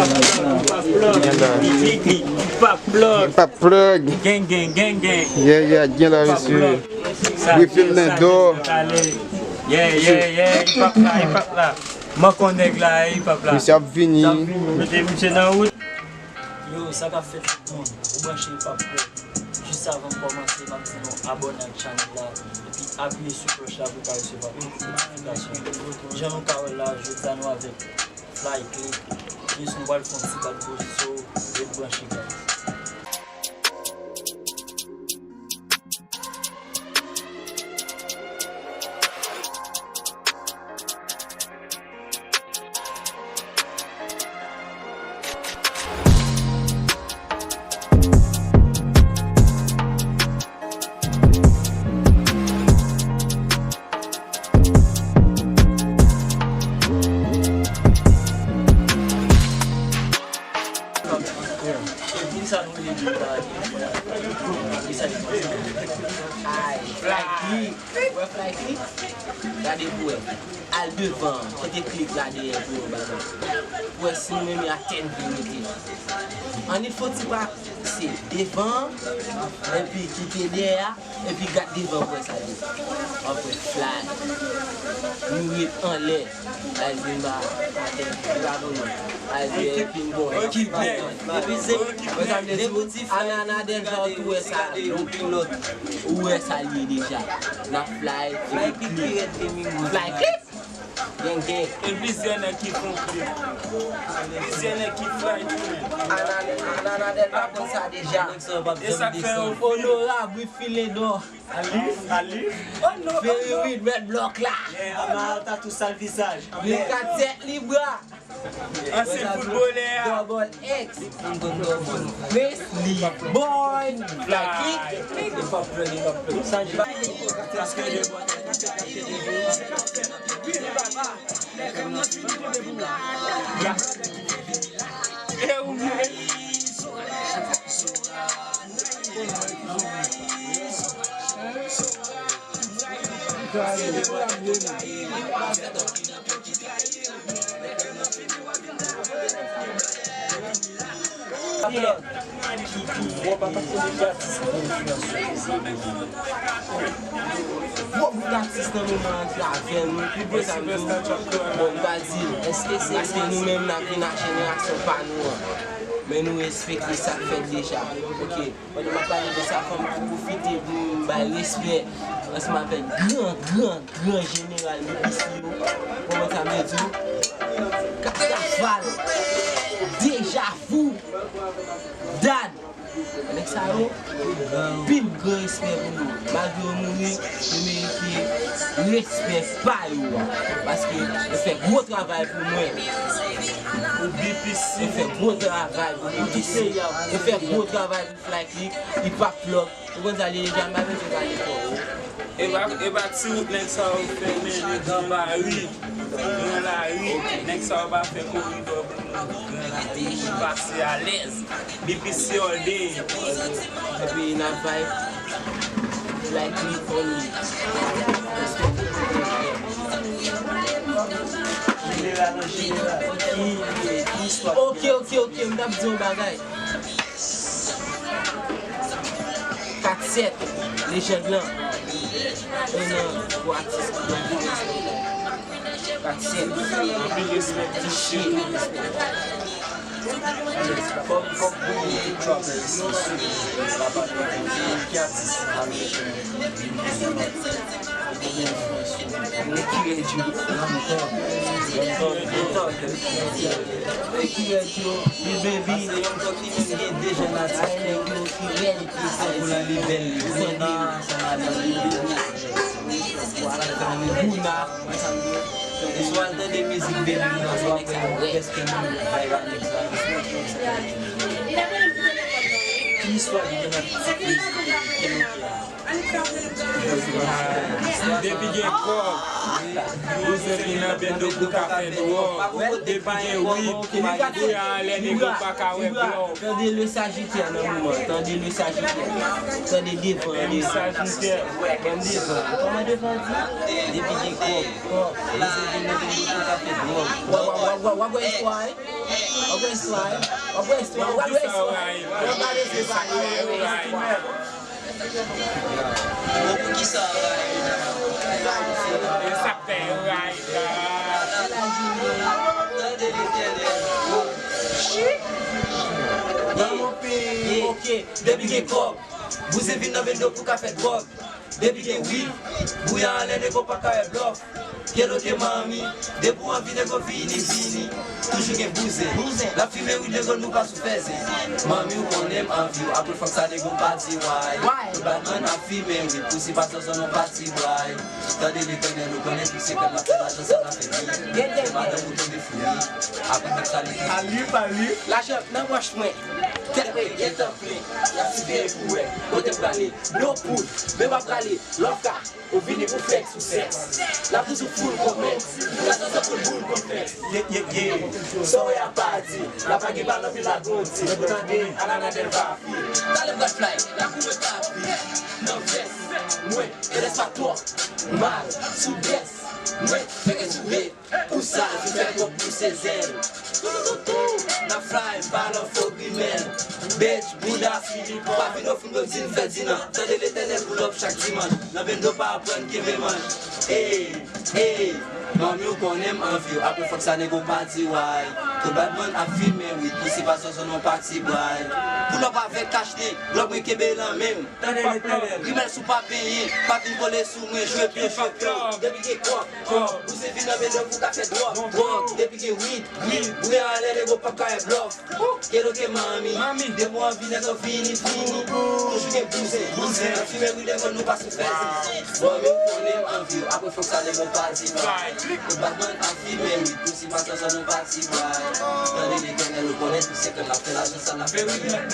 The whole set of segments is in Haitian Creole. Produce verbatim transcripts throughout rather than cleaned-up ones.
Gen la. Li, li, li, li pa plug. Li pa plug. Gang, gang, gang, gang. Yeah, yeah, gen la, mesye. Wi, fim nan do. Yeah, yeah, yeah, hip hop la, hip hop la. Manko nèg la, hip hop la. Mesye ap vini. Mete misye nan wout. Yo, sa k ap fèt tout moun? Ou branche hip hop la. Jis avan m kòmanse, m ap di nou abòne ak chanèl la, epi apiye sou klòch la pou w ka resevwa tout notifikasyon. Jan nou ka wè la, jodi a nou avèk Fly Click, jis nou pral fè yon ti bat bouch sou, ret branche, guys. Epi sa nou rele li la, epi sa li konsa. Ay, Fly Click. Wè Fly Click? Gade pou wè. Al devan, kite Click la dèyè pou wè bagay. Pou wè si nou menm y a tèt verite. Ann fè yon ti pa se devan, epi kite dèyè a, epi gad devan pou wè sa li. Apre Fly. Nou ret anlè. Ay, Zimba, atè, li pa pou nou. Ay, Zimba, epi bon, epi bon. Epi se, mezanmi, depi w ti fly, Anana Denver, ou wè sa, ou wè sa li ye deja. N ap fly, epi Click. Fly Click! Gen, gen. E plizyè nèg ki fon Click. Plizyè nèg ki fly tou menm. Anana, Anana Denver konn sa deja. E sa k fè yo Onorab Wilfredo. Alif, Alif. Oh non, oh non. Very Red Block la. Yeah, Amara Tattoo sal vizaj. Li ka tèt li bra. Ansyen foutbolè a. Double X. Presley Boy. Fly. E ou menm. Bon, bout atis nan moman an ki avè nou, pi bon sa m di w. Bon, m pa di l, èske se paske nou menm n ap vin ak jenerasyon pa nou an, men nou respekte sa k fèt deja. Ok, pandan m ap pale de sa, fò m pwofite pou m bay respè ansanm avèk gran, gran, gran jeneral B P C yo. Konprann sa m vle di w? Kafal, Deja Vu, Dad. Nèg sa yo, anpil gran respè pou yo. Malgre yo mouri, yo merite respè pa yo a. Paske yo fè gwo travay pou mwen. Pou B P C. Yo fè gwo travay pou B P C. Yo fè gwo travay pou Fly Click, Hip Hop Plug. Ou konn sa li ye deja, m pa bezwen pale twòp. E pa, e pa ti wout nèg sa yo fè mennen gran Pari, gran lari, nèg sa yo pa fè koridò pou nou, gran lari, nou pase alèz, B P C all day. Epi n ap vibe like we only. Ok, ok, ok, m t ap di yon bagay. Kat sèt, lejand lan. Youn nan gwo atis ki gen anpil respè. Kat sèt. Anpil respè, ti shit. Kòm, kòm pou nou tout trapè isi, sou, pa pale de ki atis avèk, euh, Nèg ki rèd yo, Young Thug. Young Thug, Young Thug. Nèg ki rèd yo, Lil Baby. Paske Young Thug li menm gen de jèn atis ki rèd, ki fè pou li, li bèl, li grandi. Guna. E si w al tande mizik Baby nan, w ap wè prèske menm vibe a nèg sa. Ki istwa ki gen nan ti mizik ki bloke a? Depi gen kòb, bouzen vin nan bendo pou ka fè dwòg. Depi gen wid, kouya anlè nèg yo pa ka wè blòf. Tande le Sagittaire nan moman, tande le Sagittaire. Tande devan, devan. Sagittaire. Ban m devan. Kòman devan di? Depi gen kòb, bouzen vin nan bendo pou ka fè dwòg. W ap wè istwa, wi. W ap wè istwa, w ap wè istwa, w ap wè istwa. Yo pa bezwen pale, yo pa bezwen istwa. Bon, poukisa w rayi? E sa k fè yo rayi la. Tande Letènèl. Nan mon peyi, ok. Depi gen kòb, bouzen vin nan bendo pou ka fè dwòg. Depi gen wid, bouya anlè, nego pa ka wè blòf. Kelo ke manmi, depi w anvi, nego vini, vini. Toujou gen bouzen. Bouzen. L ap fimen wid, nego, nou pa sou fèzen. Manmi, ou konnen m anvi w, apre fòk sa, nego, m pa di way. Way. Tout batman ap fimen wid, pou si pa zòzò, nou pa di way. Tande Letènèl, ou konnen tout sekrè m ap fè lajan sa n ap fè byen. Gen madanm ou tonbe fou li. Apre nèg sa li. Alif, alif. Lajan nan pòch mwen. Tèt mwen gentan plen. Y ap siveye pou wè. Kote m prale. No poud. Men m ap prale. Lòfka. Ou vini pou flèks ou sèks. N ap toujou full konpèks. Gason san poul boul konfèks. Ye, ye, ye. Sa w wè a pa di. La pa gen pa nan pil la gondi. Ou tande. Anana dèl pa fi. Talè m pral fly. La kou mwen pa fi. Nan vès. Mwen. E lès pa twòp. Mal. Soudès. Mwen. Fèk e soure. Pou sa, si fè twòp pouse zèl. Toutoutoutou, n ap fly, pa nan fo grimèl. Bitch, bouda, pa vin ofri m, di n fè di nan. Tande Letènèl pou lòv chak dimanch. Nan bendo pa aprann kenbe manch. Ey, ey, manmi ou konnen m anvi w. Apre fòk sa nego pa di way. Tout batman ap fimen wid. Pou si pa zòzò non pa ti bway. Pou lòv avèk kachnen, glòb mwen kenbe lan men m. Tande Letènèl. Grimèl sou pa benyen, pa vin kole sou mwen, jwe pye, jwe pye. Depi gen kòb, kòb. Bouzen vin nan bendo pou ka fè dwòg, dwòg. Depi gen wid, wid. Bouya anlè, nego p ap ka wè blòf. Kelo ke manmi, manmi. Depi w anvi, nèg yo vini, vini. Toujou gen bouzen, bouzen. Nan fimen wid, nego nou pa sou fèzen. Manmi, ou konnen m anvi w. Apre fòk sa, nego pa di bay. Tout batman ap fimen wid. Si pa sa, sa nou pa ti bay. Tande Letènèl, ou konnen tout sekrè n ap fè lajan sa n ap fè.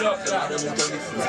Madanm ou tonbe fou.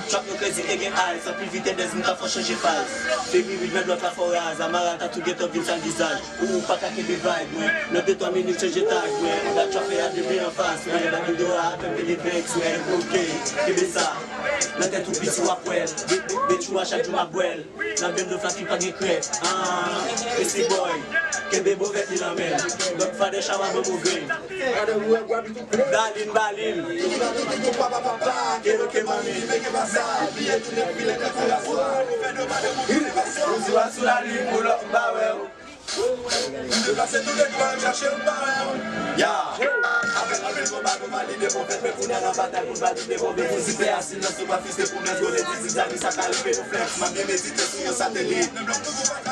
Trap yo krezi e gen eyes, anpil vitès, moun ka fò chanje faz. Femi rid mèt lòt la fò raz, amara ta tou gentan vin sal vizaj. Ou pa ka kenbe vayb mwen, nan de twa minit chanje tag mwen. Dat trap e a depi anfas mwen, dat videyo a apèn pede vèks mwen. Ok, kenbe sa. Nan tèt ou piti w ap wè l. Bitch ou a chak jou m ap bwè l. Nan bendo flat ki pa gen krèk. Ah, Messi boy, kenbe bovèt li nan men l. Godfather Shawa ban m yon grenn. Balin, balin. Kelo ke manmi. Ou di w a sou lalin, pull up, m pa wè w. M deplase tou de dwa, m chache, m pa wè w. Ya. Avèk anpil konba, nou valide pwofèt, men kounye a nan batay pou n valide pwofèt. Fouzi pè asil nan sou pa fiste pou mès gode dizi zami sa ka rive nou flèks. M ap byen medite sou yon satelit.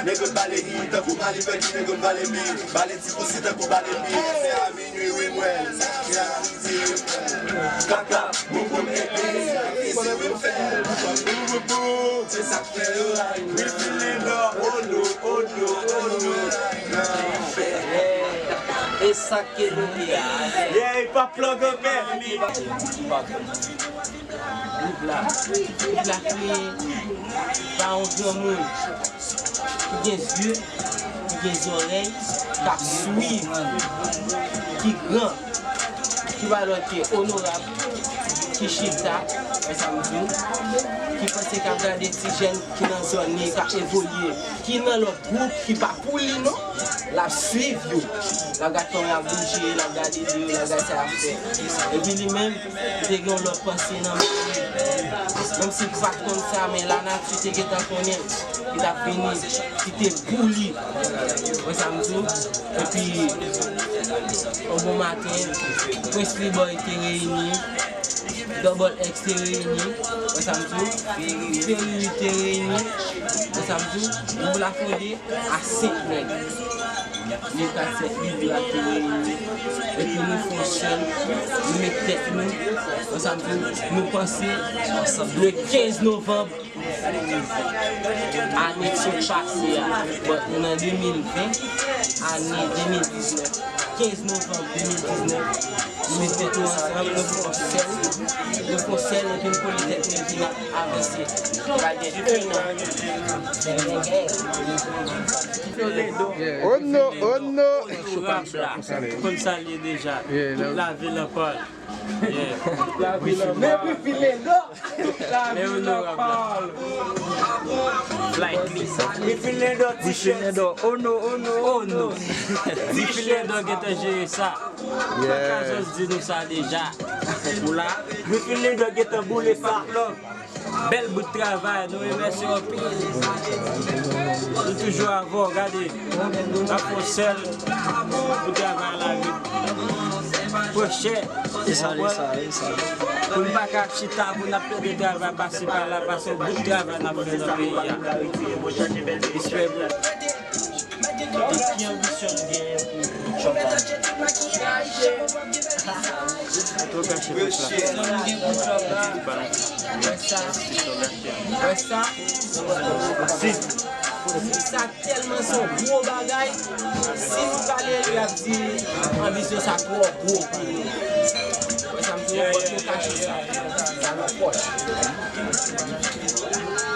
Nèg yo t bale hi, tankou bale pè ki nèg yo t bale mi. Bale ti kousi tankou bale pi. Se a minui wi m wè l. Se a midi wi m wè l. Kaka, bouboum epi, isi wi m fè l. Bouboum, bouboum. Se sa k fè yo rayi. We feeling love, oh no, oh no, oh no. E sa ke nou ye a. Yeah, hip hop plug up, man. Gwoup la, gwoup la kreye pa yon granmoun ki gen zye, ki gen zòrèy, k ap swiv, ki gran, ki pa lòt ke onorab, ki chita, wè sa m di w, ki panse k ap gade ti jèn ki nan zòn li, k ap evolye, ki nan lòt gwoup ki pa pou li non, l ap swiv yo. L ap gad kòman y ap bouje, l ap gade yo, l ap gad sa y ap fè. Epi li menm, li te gen yon lòt panse nan men li. Menm si li pa t konn sa, men lanati te gentan konnen l. Li t ap vini, kite l pou li. Wè sa m di w? Epi, yon bon maten, Prince Playboy te reyini. Double X te reyini, wè sa m di w, Ferry te reyini, wè sa m di w, gwoup la fonde a senk nèg. Mil kat sèt lidè a te reyini, epi nou fè yon sèl, nou met tèt nou, wè sa m di w, nou panse le kenz novanm, ane ki sot pase a, but nou nan de mil ven, ane de mil diznèf, kenz novanm de mil diznèf, nou met tèt nou ansanm, nou fè yon sèl, nou fè yon sèl, epi nou kole tèt nou, epi n ap avanse. Pral gen en an. Oh no, oh no. Onorab la, ou konn sa l ye deja. Tout lavil anpal. Yeah. Men onorab la. Like me. Griffin Lendor, t-shirt. Griffin Lendor, oh no, oh no, oh no. Griffin Lendor gentan jere sa. Paka jis di nou sa deja. Ou la? Griffin Lendor gentan boule sa. Bèl bout travay, nou remèsye w anpil. Nou toujou avè w, gade. N ap fè w sèl pou travay la vit. Pran chè. E sa, e sa, e sa. Pou n pa ka chita, pou n ap plede travay pase pa la, pase yon bout travay n ap fè nan peyi a. Respè pou. E ki anbisyon nou genyen pou Trump la? An tou ka, se pou sa. Wè sa? Wè sa? Sa tèlman se yon gwo bagay. Si nou pale l, l ap di anbisyon sa twò gwo pou nou. Wè sa m di w, fòk nou kache sa. Sa nan pòch.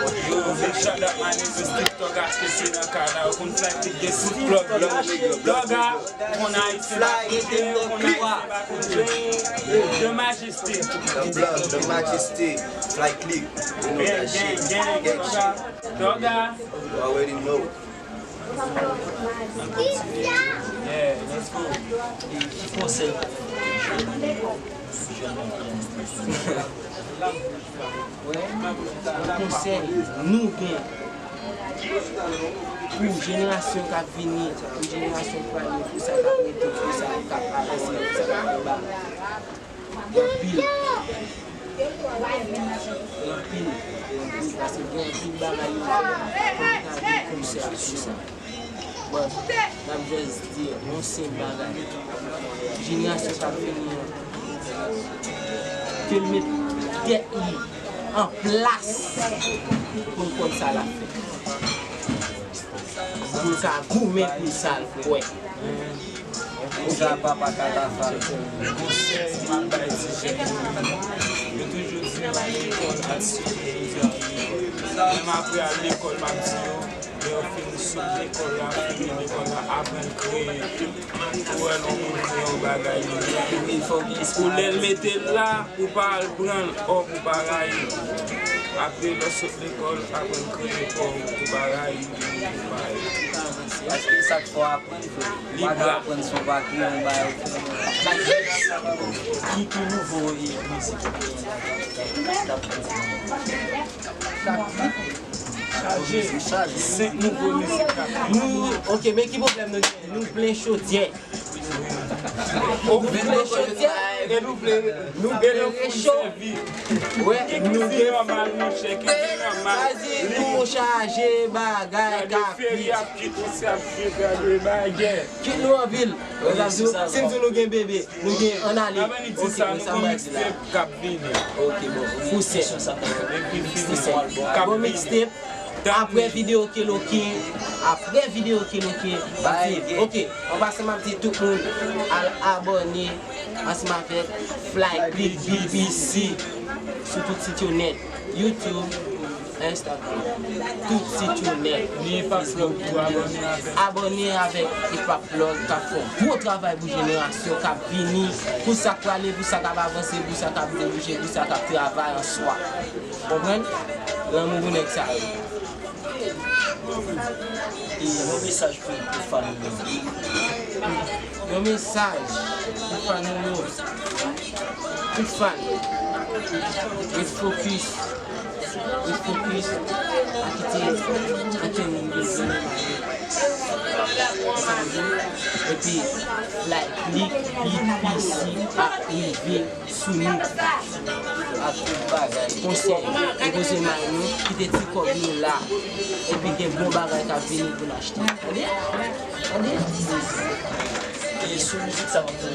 Yo, big shout out my niggas, TikTok, H T C nan kay la, yo konn fly, tout gen tout plug, plug, plug, ah. Konn Ayisyen pa konn jwe, konn Ayisyen pa konn jwe. The Majesty. The blood, the majesty. Fly clip. You know that shit. Gang, gang, gang, gang shit. Toga. You already know. Yeah, let's go. Ki konsèy w ap fè jèn, jèn? Yon konsèy nou gen pou jenerasyon k ap vini, pou jenerasyon k prale, pou sa k ap rete, pou sa k ap avanse, pou sa k ap anba. Gen anpil. Gen anpil. Gen anpil. Paske gen anpil bagay yo fè. Fò nou ta gen konsèy sou sa. Bon, n ap jis di yon senp bagay. Jenerasyon k ap vini an, ke l met tèt li an plas pou l konn sa l ap fè. Pou l ka goumen pou sa l kwè. Pou sa papa Katafal. Konsèy m ap bay ti jèn yo, yo toujou di m al lekòl, al sot lekòl. Menm apre al lekòl, m ap di yo, lè yo fin sot lekòl la, fini lekòl la, aprann kreye. Ou wè lè yon moun kreye yon bagay, li gen. Ou lè l mete l la, ou pa al pran l, ò, ou pa rayi l. Apre, lè w sot lekòl, aprann kreye kò w, ou pa rayi l, ou pa rayi l. Paske sa k fò aprann, fò. Li pa ka aprann si w pa kreye yon bagay. Ki, ki nouvo, e, mizik ou gen? Chaje. Senk nouvo mizik k ap. Nou, ok, men ki pwoblèm nou gen? Nou plen chodyè. Nou plen chodyè. E nou vle, nou vle rechofè. Wè, nou gen. Sa di nou chaje bagay k ap fè. Kit nou anpil. Si m di nou gen bebe, nou gen ann ale. Ok, men sa m di la. Ok, bon, pou sè. Pou sè. Bon, mixtape. Apre videyo Keloke, apre videyo Keloke, m ap di, ok, an pasan m ap di tout moun al abòne ansanm avèk Fly Click B B C sou tout sit yo nèt, YouTube, Instagram, tout sit yo nèt, Facebook tou, abòne avèk Hip Hop Plug k ap fè yon gwo travay pou jenerasyon k ap vini, pou sa k prale, pou sa k ap avanse, pou sa k ap dirije, pou sa k ap travay an swa. Konprann? Lanmou pou nèg sa yo. E yon mesaj pou, pou fan nou yo. Yon mesaj pou fan nou yo. Tout fan. Ret fokis. Ret fokis. Pa kite ankenn moun vin pran nou. Epi, Fly Click, B B C ap rive sou nou ak tout bagay. Konsèy, depoze may nou, kite ti kòb nou la, epi gen bon bagay k ap vini pou n achte. Tande? Tande? E sou mizik sa w ap fè,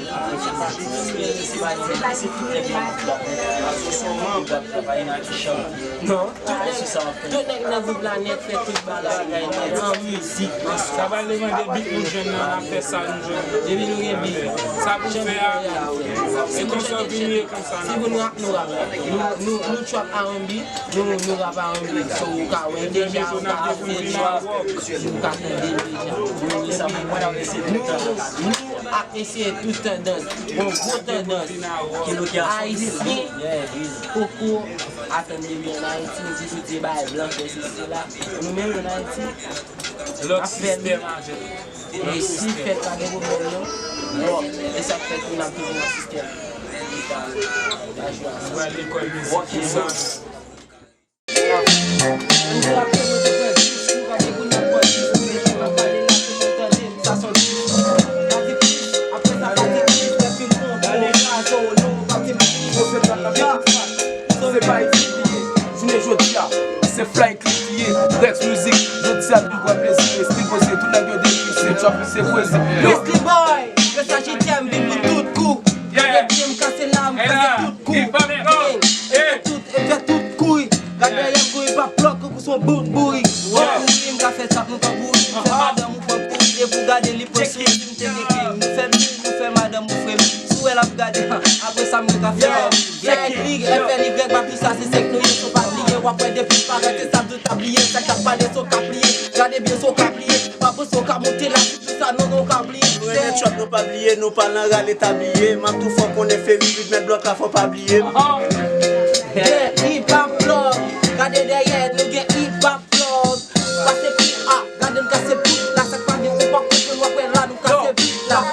se pa yon, se tout nèg nan gwoup la, se sèlman w ap travay nan ki chante. Non. Tout nèg, tout nèg nan gwoup la nèt fè tout bagay nèt an mizik. Sa pral demande beat nou jwenn nan, n ap fè sa nou jwenn. Depi nou gen beat. Sa pou fè a, se konsa w vini e konsa n ap fè. Si pou nou rap, nou rap. Nou, nou, nou trap R and B, nou, nou rap R and B. So, ou ka wè deja, ou ka fè trap, ou ka tande deja. Nou, nou, Ap eseye tout tandans, bon, gwo tandans. Ayisyen poko atann depi an Ayiti, nou toujou di bay blan fè sesi la. Nou menm an Ayiti, ap fè li. E si fèt pa gen pwoblèm non. Bon, e sa k fè ke n ap toujou nan sistèm. Ou pral lekòl mizik pou sa. Se pa Haiti li ye, jounen jodi a, se Fly Clip li ye, Rex Music, jodi a nou pran plezi, Estil poze, tout nèg yo depi se trap, se pwezi. Yo. Estil boy, yo sa jete m vin pou tout kou. Gade byen m kase la, m kase tout kou. Tout, e fè tout kouri. Gade dèyè m kouri pa plòk, kou son bout bourik. Ou kouri, m ka fè sa pou m pa kouri. M fè madanm ou pran kouri, e pou gade li pran souri. M te gen krim, nou fè mil, nou fè madanm ou frem. Si w wè l ap gade, apre sa m gen ka fè kòb. Gèg, lig, F L Y, pa tout sa se sèk nou ye, so pa bliye. W ap wè depi parèt, se sa tout ap bliye. Sa k ap pale, so ka pliye. Gade byen, so ka pliye. Pa panse w ka monte la, tout sa, non, non, w ka bliye. Nou renmen trap, nou pa bliye, nou pa lan rale tabliye. M ap tou fò konnen feri, ritm blòk la, fò pa bliye. Gen hip hop plug, gade dèyè, nou gen hip hop plug. Pase pi a, gade n kase bout la, sa k pa gen ou pa konprann, w ap wè la, nou kase bout la.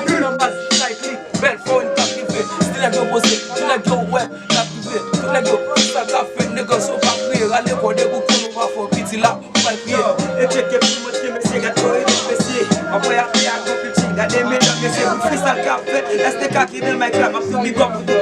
Bèl fò n k ap rive, stil nèg yo poze, tout nèg yo wè n ap rive, tout nèg yo freestyle k ap fèt, nèg yo so pa kriye, rale kò de pou konnen w pa fò piti la, ou pral kriye. E tcheke pou montre mesye, gad kò e tout mesye, w ap wè apre a konpiti, gade medam mesye, pou freestyle k ap fèt, S T K ki nan mic la, m ap tou big up pou